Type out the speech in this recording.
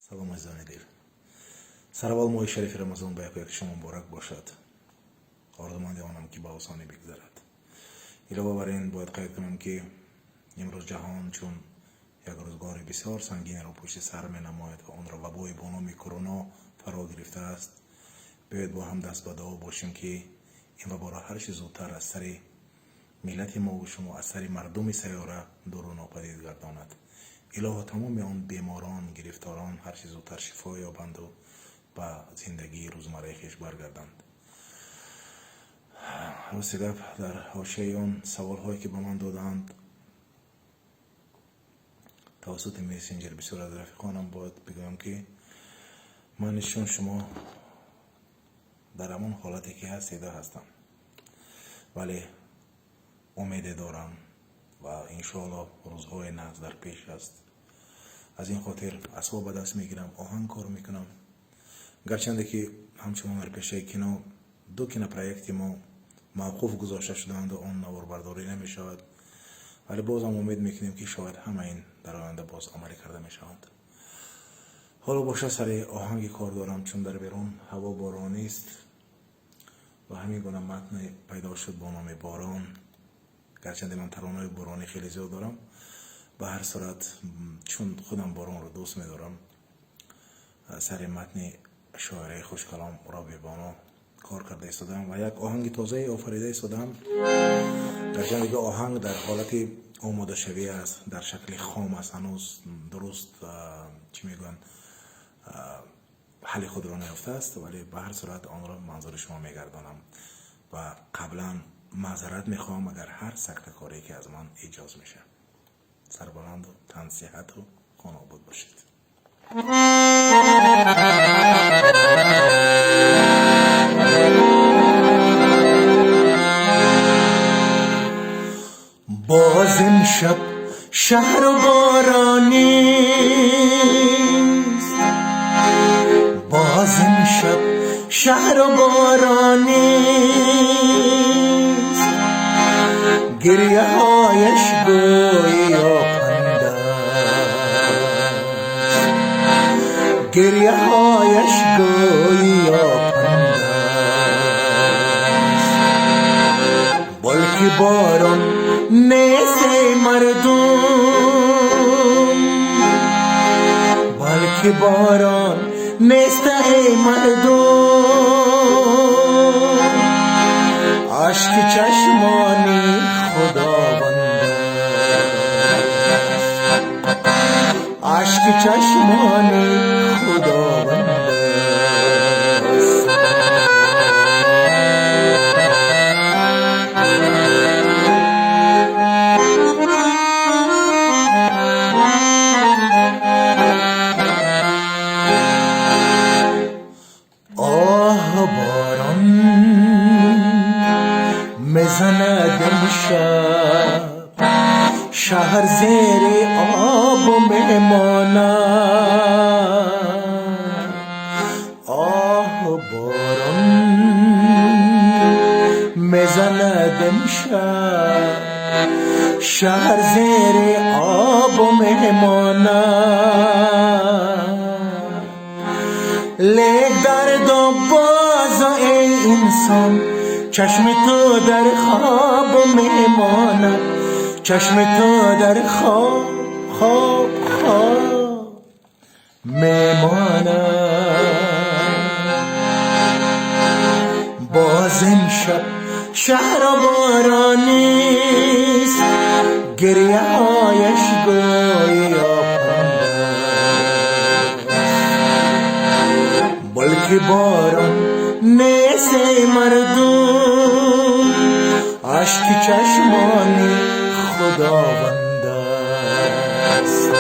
Салом, азизони дил. Сараввал моҳи шарифи Рамазон ба яку яки шумо муборак бошад. Орзуманди онам, ки ба осонӣ бигзарад. Илова бар ин, бояд қайд кунам, ки имрӯз ҷаҳон чун як рӯзгори бисёр сангинеро пушти сар менамояд ва онро вабое бо номи Корона фаро гирифтааст, биёед бо ҳам даст ба дуо бошем, ки ин ваборо ҳарчи зудтар аз сари миллати мову шумо, аз сари мардуми сайёра дуру нопадид гардонад. Илоҳо, тамоми он беморон, гирифторон ҳарчи зудтар шифо ёбанду ба зиндагии рӯзмарраи хеш баргарданд. Рости гап, дар ҳошияи он саволҳое, ки ба ман додаанд тавассути мессенҷер бисёр аз рафиқонам, бояд бигӯям, ки ман нишон шумо дар ҳамон ҳолате, ки ҳастеда, ҳастам, вале умеде дорам ва иншоалло рӯзҳои нағз дар пеш аст. Аз ин хотир асбоб ба даст мегирам, оҳанг кор мекунам. Гарчанде ки ҳамчун ҳунарпешаи кино ду кинопроекти мо мавқуф гузошта шудаанду он наворбардорӣ намешавад, вале бозам умед мекунем, ки шояд ҳама ин дар оянда боз амалӣ карда мешаванд. Ҳоло боша, сари оҳанги кор дорам, чун дар берун ҳаво боронист ва ҳамин гуна матне пайдо шуд бо номи «Борон». Гарчанде ман таронаҳои боронӣ хеле зиёд дорам, ба ҳар сурат, чун худам боронро дӯст медорам, сари матни шоираи хушкалом Робибоно кор карда истодаам ва як оҳанги тозае офарида истодаам. Гарчанде ки оҳанг дар ҳолати омодашавӣ аст, дар шакли хом аст, ҳанӯз дуруст, чӣ мегӯянд, ҳалли худро наёфтааст, вале ба ҳар сурат онро манзури шумо мегардонам ва қаблан маъзарат мехоҳам, агар ҳар сактакорие, ки аз ман эҷоз мешавад. Сарбаланду тансиҳату хонаобод бошед. Боз имшаб шаҳру боронист, боз имшаб шаҳру боронист, гирьяҳояш гӯё панд аст, гирьяҳояш гӯё панд аст. Балки борон нест, эй мардум, балки борон нест, эй мардум, ашки чашмони Худованд аст, ашки чашмони Худованд аст. Оҳ, борон мезанад имшаб, шаҳр зери об мемонад. Оҳ, борон мезанад имшаб, шаҳр зери об мемонад. Лек дарду боз, эй инсон, чашми ту дар хоб мемонад, чашми ту дар хоб, хоб, хоб мемонад. Боз имшаб шаҳру боронист, гирьяҳояш гӯё панд аст, балки борон нест, эй мардум, ашки чашмони Худованд аст.